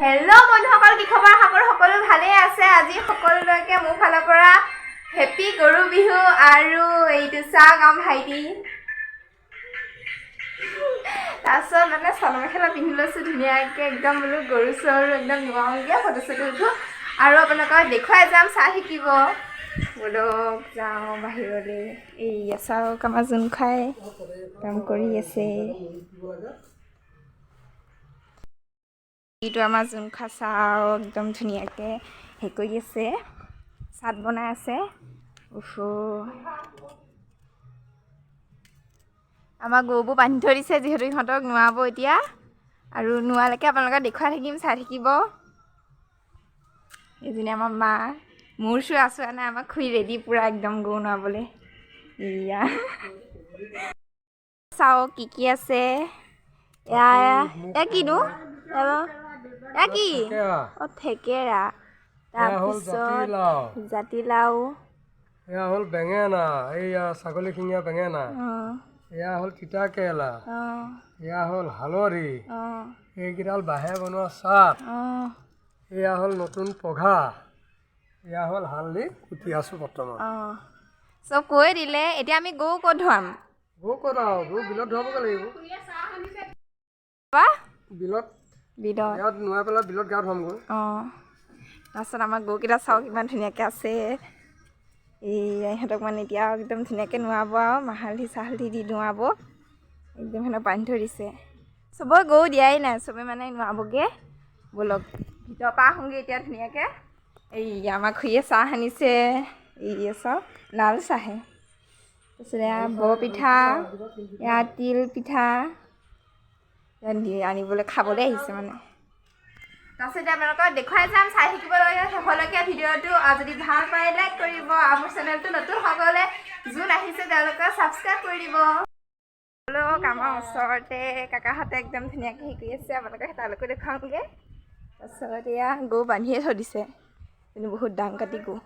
Hello' বন্ধুসকল, কি খবৰ? আশা কৰোঁ সকলো ভালেই আছে। আজি সকলোলৈকে মোৰ ফালৰ পৰা হেপী গৰু বিহু। আৰু এইটো চাওক, আমাৰ ভাইটি। তাৰপিছত মানে চাদৰ মেখেলা পিন্ধি লৈছোঁ ধুনীয়াকৈ একদম। বোলো গৰু চৰু একদম নোৱাৰোঁগৈ, ফটো চটো উঠোঁ আৰু আপোনালোকক দেখুৱাই যাম, চাই থাকিব। ব'লক যাওঁ বাহিৰলৈ। এইয়া চাওক, আমাৰ জোন খাই কাম কৰি আছে। এইটো আমাৰ জোন খা, চাওক, একদম ধুনীয়াকৈ হেৰি কৰি আছে, চাট বনাই আছে। উফ, আমাৰ গৰুবোৰ বান্ধি থৈ দিছে, যিহেতু ইহঁতক নোৱাব এতিয়া। আৰু নোৱালৈকে আপোনালোকক দেখুৱাই থাকিম, চাই থাকিব। এইজনী আমাৰ মা। মোৰ চোৱা চোৱা নাই, আমাৰ খুৰী ৰেডি পূৰা একদম গৰু নোৱাবলৈ। এয়া চাওক, কি কি আছে এয়া। এয়া কিনো? এয়া কি? অ, থেকেৰা। তাৰপিছত জাতিলাও। এয়া হ'ল বেঙেনা, এইয়া ছাগলী শিঙীয়া বেঙেনা। এয়া হ'ল তিতা কেৰেলা। এয়া হ'ল হালধি। এইকেইডাল বাঁহে বনোৱা চাট। এয়া হ'ল নতুন পঘা। এয়া হ'ল হালধি কুটি আছোঁ বৰ্তমান। অঁ, চব কৈ দিলে। এতিয়া আমি গৰু ক'ত ধুৱাম? গৰু ক'ত আৰু, গৰু বিলত ধুৱাবগৈ লাগিব। বিলত। বিলত। ইয়াত নোৱাই পেলাই বিলত গা ধুৱামগৈ। অঁ, তাৰপিছত আমাৰ গৰুকেইটা চাওক, ইমান ধুনীয়াকৈ আছে। এই ইহঁতক মানে এতিয়া একদম ধুনীয়াকৈ নোৱাব আৰু মাহ হালধি চাহ হালধি দি নোৱাব। একদম সিহঁতক বান্ধি থৈ দিছে। চবৰে গৰু দিয়াই নাই, চবে মানে নোৱাবগৈ। ব'লক, ভিতৰৰ পৰা আহোঁগৈ এতিয়া ধুনীয়াকৈ। এই আমাৰ খুৰীয়ে চাহ আনিছে। এই চাওক, লাল চাহে। তাৰপিছত এয়া বৰপিঠা, এয়া তিল পিঠা আনিবলৈ খাবলৈ আহিছে মানে। তাৰপিছত এতিয়া আপোনালোকক দেখুৱাই যাম, চাই থাকিব লাগে শেষলৈকে ভিডিঅ'টো। আৰু যদি ভাল পায় লাইক কৰিব আৰু মোৰ চেনেলটো নতুনসকলে যোন আহিছে, তেওঁলোকে ছাবস্ক্ৰাইব কৰি দিব। ব'লক, আমাৰ ওচৰতে কাকাহঁতে একদম ধুনীয়াকৈ হেৰি কৰি আছে, আপোনালোকে তালৈকো দেখুৱামগৈ। তাৰপিছত এয়া গৰু বান্ধিয়ে থৈ দিছে, কিন্তু বহুত ডাং কাটি গৰু।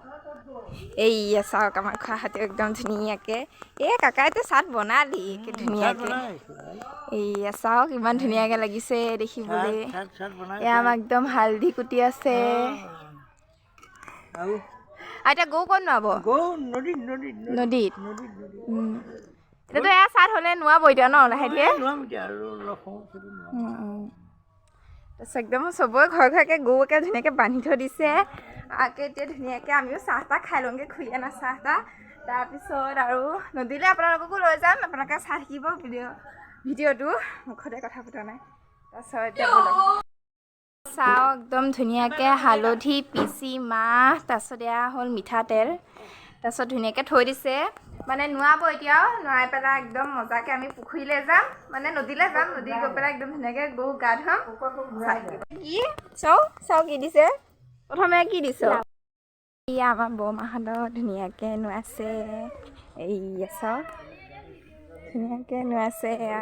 এইয়া চাওক, আমাৰ খুৰাহঁতে একদম ধুনীয়াকৈ, এই কাকাইতো চাট বনালি ধুনীয়াকৈ। এইয়া চাওক, ইমান ধুনীয়াকৈ লাগিছে দেখিবলৈ। এয়া আমাক একদম হালধি কুটি আছে। আৰু এতিয়া গৰু ক'ত নোৱাব? নদীত। নদীত। এতিয়াতো এয়া চাট হ'লে নোৱাব এতিয়া ন লাহে ধীৰে। তাৰপিছত একদম চবৰে ঘৰে ঘৰকে গৰুকে ধুনীয়াকৈ বান্ধি থৈ দিছে। আকৌ এতিয়া ধুনীয়াকৈ আমিও চাহ তাহ খাই লওঁগৈ, খুৰী আনা চাহ তাহ। তাৰপিছত আৰু নদীলৈ আপোনালোককো লৈ যাম, আপোনালোকে চাই থাকিব ভিডিঅ'টো। মুখতে কথা পতা নাই। তাৰপিছত এতিয়া ব'লক। চাওক, একদম ধুনীয়াকৈ হালধি পিচি মাহ, তাৰপিছত এয়া হ'ল মিঠাতেল, তাৰপিছত ধুনীয়াকৈ থৈ দিছে। মানে নোৱাব এতিয়াও, নোৱাই পেলাই একদম মজাকৈ আমি পুখুৰীলৈ যাম, মানে নদীলৈ যাম। নদীত গৈ পেলাই একদম ধুনীয়াকৈ গৰু গা ধুৱাম। কি চাওঁ চাওঁ, কি দিছে প্ৰথমে? কি দিছ? এয়া আমাৰ বৰমাহঁতৰ ধুনীয়াকৈ নোৱাইছে। এইয়া চাওক, ধুনীয়াকৈ নোৱাইছে এয়া।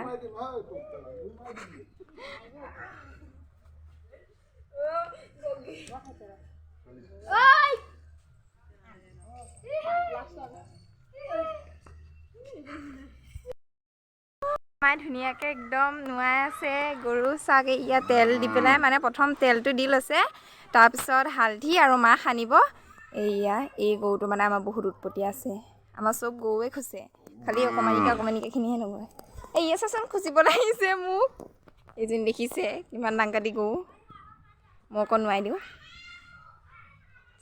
মায়ে ধুনীয়াকৈ একদম নোৱাই আছে গৰু চাগে। ইয়াত তেল দি পেলাই, মানে প্ৰথম তেলটো দি লৈছে, তাৰপিছত হালধি আৰু মাহ সানিব। এইয়া এই গৰুটো মানে আমাৰ বহুত উৎপতীয়া আছে। আমাৰ চব গৰুৱে খুচে, খালি অকণমানিকে অকণমানিকেখিনিহে নগৈ। এইয়া চাচোন, খুচিবলৈ আহিছে মোক। এইজনী দেখিছে, কিমান ডাংকাটি গৰু। মই অকণ নোৱাই দিওঁ,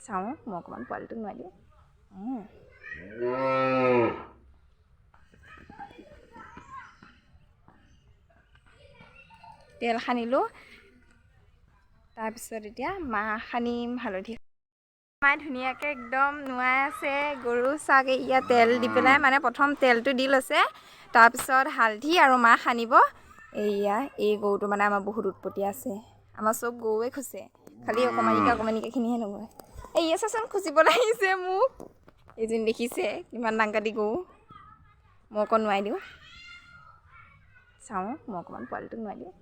চাওঁ, মই অকণমান পোৱালিটোক নোৱাই দিওঁ। তেল সানিলোঁ, তাৰপিছত এতিয়া মাহ সানিম, হালধি। মায়ে ধুনীয়াকৈ একদম নোৱাই আছে গৰু চাগে। ইয়াত তেল দি পেলাই, মানে প্ৰথম তেলটো দি লৈছে, তাৰপিছত হালধি আৰু মাহ সানিব। এইয়া এই গৰুটো মানে আমাৰ বহুত উৎপতীয়া আছে। আমাৰ চব গৰুৱে খুচে, খালি অকণমানিকে অকণমানিকেখিনিহে নগৈ। এইয়া চাচোন, খুচিবলৈ আহিছে মোক। এইজনী দেখিছে, কিমান ডাংকাটি গৰু। মই অকণ নোৱাই দিওঁ, চাওঁ, মই অকণমান পোৱালিটোক নোৱাই দিওঁ।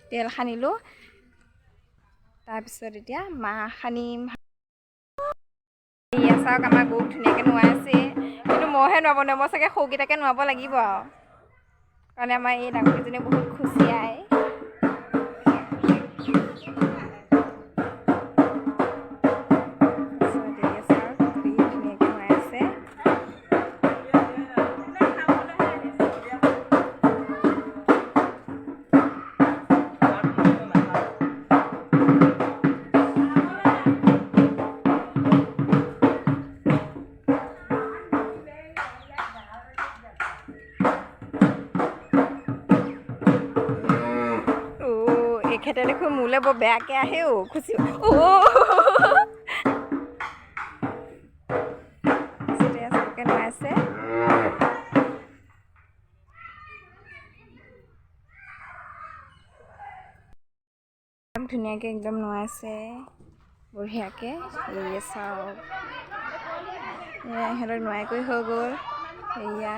তেল সানিলোঁ, তাৰপিছত এতিয়া মাহ সানিম। এয়া চাওক, আমাৰ গৰুক ধুনীয়াকৈ নোৱাই আছে, কিন্তু মইহে নোৱাব নোৱাৰোঁ, মই চাগে সৰুকেইটাকে নোৱাব লাগিব আৰু, কাৰণ আমাৰ এই ডাঙৰকেইজনীয়ে বহুত খুচিয়াই। ধুনীয়াকৈ নোৱাই আছে। এখেতে দেখোন মোলৈ বৰ বেয়াকৈ আহে অ' খুচি। অ' চবকে নোৱাইছে। ধুনীয়াকৈ একদম নোৱাইছে বঢ়িয়াকৈ। এয়া চাওক, এয়া ইহঁতক নোৱাই কৰি হৈ গ'ল। এয়া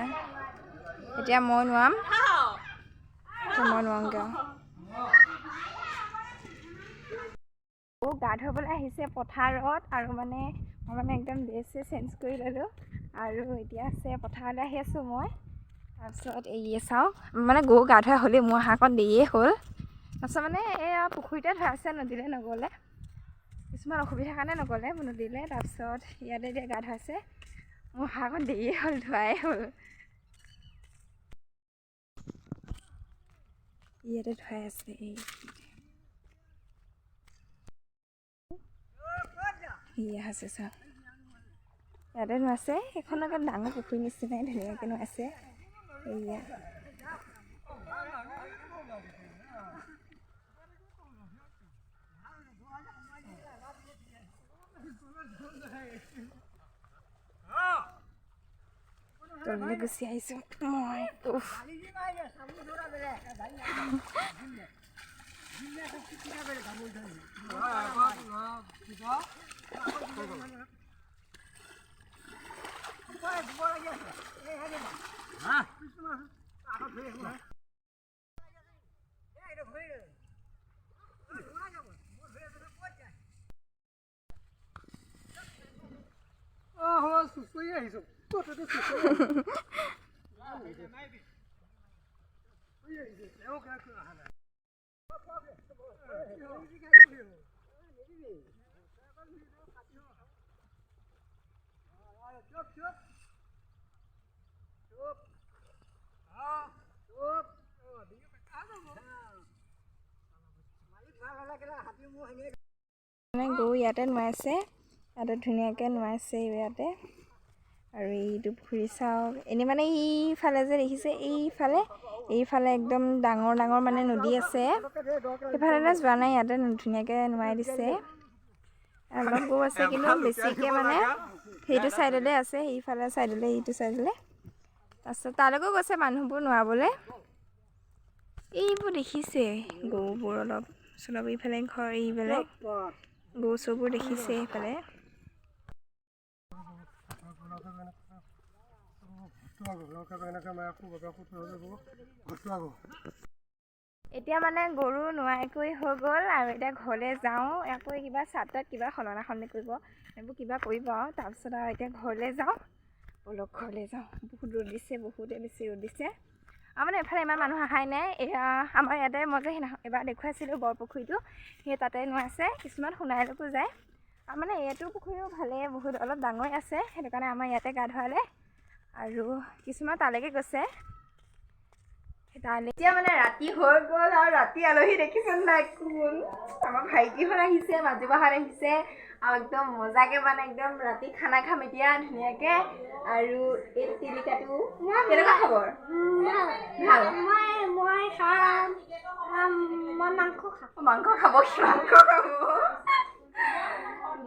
এতিয়া মই নোৱাম, মই নোৱাৰোঁগৈ আৰু। গা ধুবলৈ আহিছে পথাৰত আৰু মানে মই মানে একদম ড্ৰেছে চেঞ্জ কৰি ল'লোঁ আৰু এতিয়া আছে পথাৰলৈ আহি আছোঁ মই। তাৰপিছত এই চাওক, মানে গৰু গা ধোৱা হ'লেই, মোৰ অহা অকণ দেৰিয়ে হ'ল। তাৰপিছত মানে এয়া পুখুৰীতে ধুৱাইছে, নদীলৈ নগ'লে, কিছুমান অসুবিধাৰ কাৰণে নগ'লে নদীলৈ। তাৰপিছত ইয়াতে এতিয়া গা ধুৱাইছে, মোৰ অহা অকণ দেৰিয়ে হ'ল, ধোৱাই হ'ল। ইয়াতে ধুৱাই আছে। এই এয়া আছে চাওক, ইয়াতে নোৱাইছে। সেইখন একে ডাঙৰ পুখুৰী নিচিনাই ধুনীয়াকৈ নোৱাইছে। এয়া তললৈ গুচি আহিছোঁ মই। উফ, আহিছোঁ। মানে গৰু ইয়াতে নোৱাইছে, ইয়াতে ধুনীয়াকৈ নোৱাইছে ইয়াতে। আৰু এইটো পুখুৰী চাওক, এনেই মানে এইফালে যে দেখিছে, এইফালে এইফালে একদম ডাঙৰ ডাঙৰ মানে নদী আছে, সেইফালে যোৱা নাই, ইয়াতে ধুনীয়াকৈ নোৱাই দিছে। অলপ গৰু আছে কিন্তু বেছিকৈ মানে সেইটো ছাইডলৈ আছে, সেইফালে ছাইডলৈ, এইটো ছাইডলৈ। তাৰপিছত তালৈকো গৈছে মানুহবোৰ নোৱাবলৈ। এইবোৰ দেখিছে গৰুবোৰ অলপ চলপ এইফালে ঘৰ, এইফালে গৰু চৰুবোৰ দেখিছে এইফালে। এতিয়া মানে গৰু নোৱাই কৰি হৈ গ'ল আৰু এতিয়া ঘৰলৈ যাওঁ। আকৌ কিবা চাট তাত কিবা সলনা সলনি কৰিব, এইবোৰ কিবা কৰিব আৰু। তাৰপিছত আৰু এতিয়া ঘৰলৈ যাওঁ, ব'লক ঘৰলৈ যাওঁ। বহুত ৰ'দ দিছে, বহুতে বেছি ৰ'দ দিছে। আৰু মানে এইফালে ইমান মানুহ অহাই নাই। এয়া আমাৰ ইয়াতে মই যে সেইদিনাখন এবাৰ দেখুৱাইছিলোঁ বৰপুখুৰীটো, সেই তাতে নোৱাইছে, কিছুমান সোণাইলৈকো যায়। আৰু মানে এইটো পুখুৰীও ভালেই, বহুত অলপ ডাঙৰে আছে, সেইটো কাৰণে আমাৰ ইয়াতে গা ধুৱালে। আৰু কিছুমান তালৈকে গৈছে তালৈ। এতিয়া মানে ৰাতি হৈ গ'ল আৰু ৰাতি আলহী দেখিছে নাই কোন, আমাৰ ভাইটিহঁত আহিছে, মাজুবাহঁত আহিছে। আৰু একদম মজাকৈ মানে একদম ৰাতি খানা খাম এতিয়া ধুনীয়াকৈ। আৰু এই তিলিকাটো কেনেকুৱা খবৰ? ভাল। মাংস খাব, কি মাংস খাব?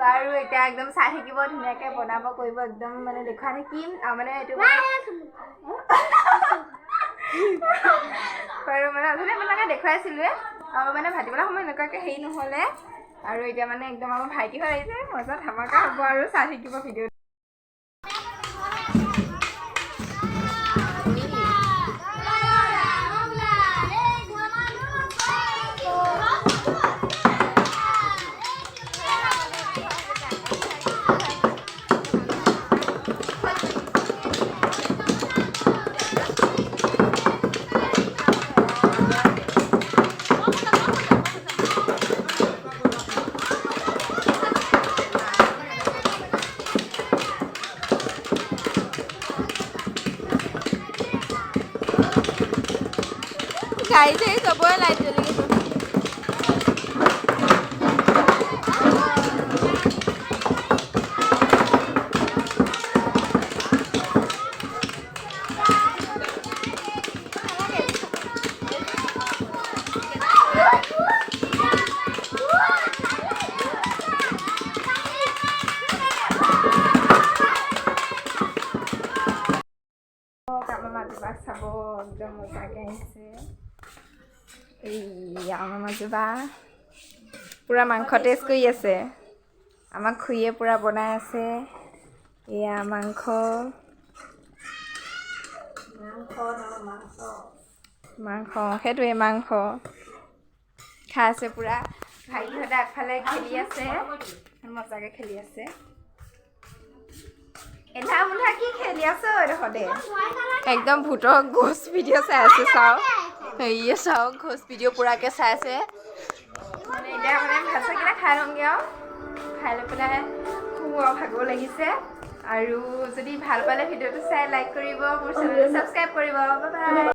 বাৰু এতিয়া একদম চাই থাকিব, ধুনীয়াকৈ বনাব কৰিব, একদম মানে দেখুৱাই থাকিম। আৰু মানে এইটো বাৰু মানে অথনি আপোনালোকে দেখুৱাইছিলোঁৱে। আৰু মানে ভাটিবেলা সময় এনেকুৱাকৈ হেৰি নহ'লে। আৰু এতিয়া মানে একদম আমাৰ ভাইটিহঁত আহিছে, মজা ধামাকা হ'ব আৰু চাই থাকিব ভিডিঅ'। গাড়ী চাড়ী চবৰে লাইট জ্বলি গৈছে। আমাৰ মাজুবাক চাব, একদম মজাকৈ আহিছে। এইয়া আমাৰ মাজুবা পূৰা মাংস টেষ্ট কৰি আছে। আমাক খুৰীয়ে পূৰা বনাই আছে। এয়া মাংস, মাংস, সেইটোৱে মাংস খাই আছে পূৰা। ভাইটিহঁতে আগফালে খেলি আছে, মজাকৈ খেলি আছে। এন্ধা মুন্ধা কি খেলি আছ এডোখৰতে? একদম ভূতৰ ঘোচ ভিডিঅ' চাই আছে। চাওক, হেৰিয়ে চাওক, ঘোচ ভিডিঅ' পূৰাকৈ চাই আছে। মানে এতিয়া মানে ভাত চাতকেইটা খাই লওঁগৈ আৰু খাই লৈ পেলাই শুওঁ আৰু, ভাগৰ লাগিছে। আৰু যদি ভাল পালে ভিডিঅ'টো চাই লাইক কৰিব, মোৰ চেনেলটো ছাবস্ক্ৰাইব কৰিব। Bye bye.